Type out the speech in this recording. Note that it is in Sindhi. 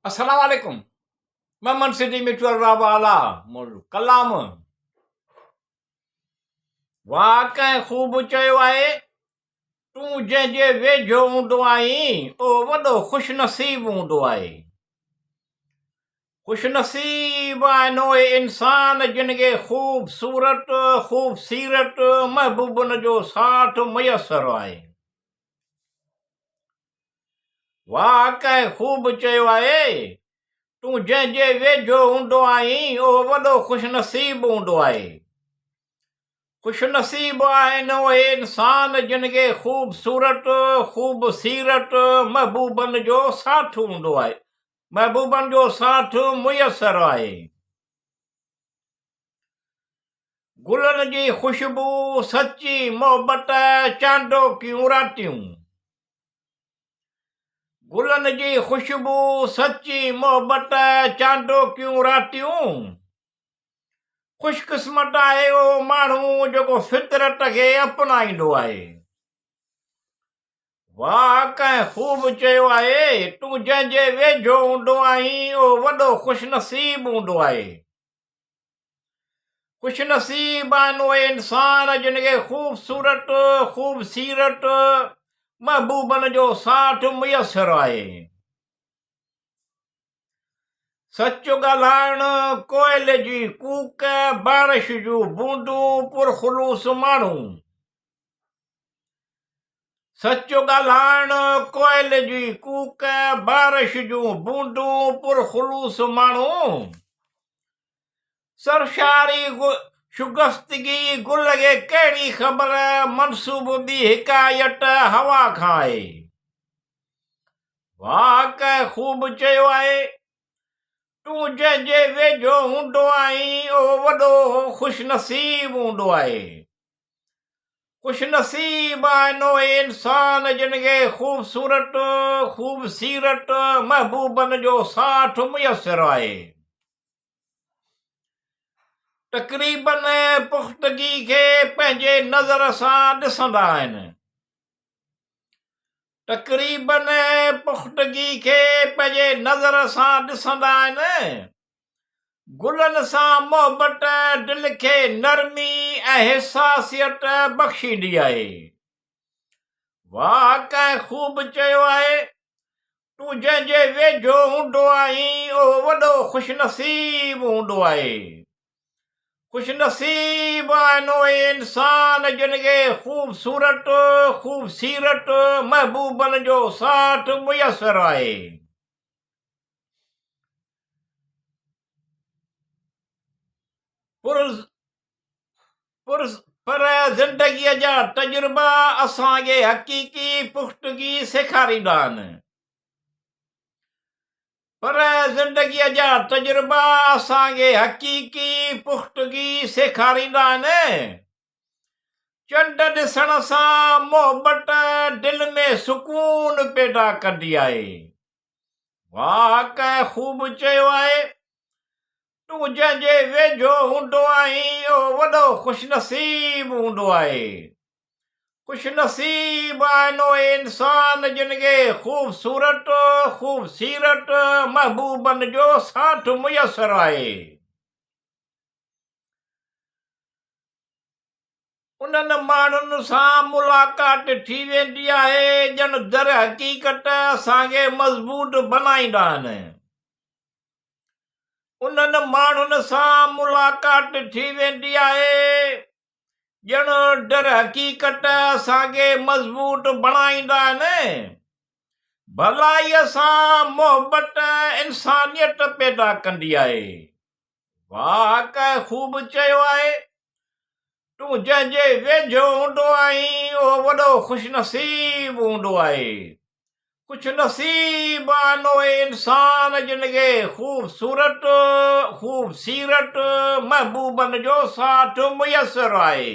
السلام عليڪم محمد سنڌي مٺو ارباب اعليٰ مولو ڪلام واهه ڪنهن خوب چيو آهي تون جنهن جي ويجهو هوندو آهين اهو وڏو خوش نصيب هوندو آهي خوش نصيب آهن اهي انسان جن کي خوب صورت خوب سيرت محبوبن جو ساٿ ميسر آهي واهه ڪنهن خوب چيو آهي، تون جنهن جي ويجهو هوندو آهين اهو وڏو خوش نصيب هوندو آهي. خوش نصيب آهن اهي انسان جن کي خوبصورت، خوب سيرت محبوبن جو ساٿ هوندو آهي، محبوبن جو ساٿ ميسر آهي. گلن جي خوشبو، سچي محبت، چانڊوڪيون راتيون. گلن جي خوشبو، سچي محبت، چانڊوڪيون راتيون. خوش قسمت آهي اهو ماڻهو جيڪو فطرت کي اپنائيندو آهي. واهه ڪنهن خوب چيو آهي، تون جنهن جي ويجهو هوندو آهين اهو وڏو خوش نصيب هوندو آهي. خوش نصيب آهن اهي انسان جن کي خوبصورت، خوب سيرت محبوبن جو ساٿ ميسر آهي. سچ ڳالهائڻ، ڪوئل جي ڪوڪ، بارش جون بوندون، پرخلوص ماڻهو. سچ ڳالهائڻ، ڪوئل جي ڪوڪ، بارش جون بوندون، پرخلوص ماڻهو. سرشاري شگفتگي، گل کي ڪهڙي خبر، منسوب ٻي حڪايت هوا کان آهي. واهه ڪنهن خوب چيو آهي، تون جنهن جي ويجهو هوندو آهين، اهو وڏو خوش نصيب هوندو آهي. خوش نصيب آهن اهي انسان جن کي خوبصورت، خوب سيرت محبوبن جو ساٿ ميسر آهي. تقريبن پختگي کي پنهنجي نظر سان ڏسندا آهن. تقريبن پختگي کي پنهنجي نظر سان ڏسندا آهن. گلن سان محبت دل کي نرمي ۽ حساسيت بخشيندي آهي. واهه ڪنهن خوب چيو آهي، تون جنهن جي ويجهو هوندو آهين اهو وڏو خوش نصيب هوندو آهي. خوش نصيب آهن اهي انسان جن کي خوبصورت، خوب سيرت محبوبن جو ساٿ ميسر آهي. پر زندگيء جا تجربا اسان کي حقيقي پختگي سيکاريندا آهن. پر زندگيء جا تجربا اسان کي حقيقي پختگي سيکاريندا آهن. چنڊ ڏسڻ سان محبت دل ۾ سڪون پيدا ڪندي آهي. واهه ڪنهن خوب چيو آهي، تون جنهن جي ويجهو هوندو آهين اهو وڏو خوش نصيب هوندو آهي. خوش نصيب آهن اهي انسان جن کي خوبصورت، خوب سيرت محبوبن جو ساٿ ميسر آهي. انهن ماڻهن سان ملاقات ٿي ويندي آهي ڄڻ در حقيقت اسان کي مضبوط بنائيندا آهن. انهن ماڻهن سان ملاقات ٿي ويندي آهي ڄڻ در حقيقت اسان کي مضبوط بڻائيندا آهن. ڀلائيء سان محبت انسانيت پيدا ڪندي آهي. واهه ڪنهن خوب چيو آهي، تون جنهن جي ويجهو هوندو آهين اهو وڏو خوش نصيب هوندو آهي. خوش نصيب آهن اهي انسان جن کي خوبصورت، خوب سيرت محبوبن جو ساٿ ميسر آهي.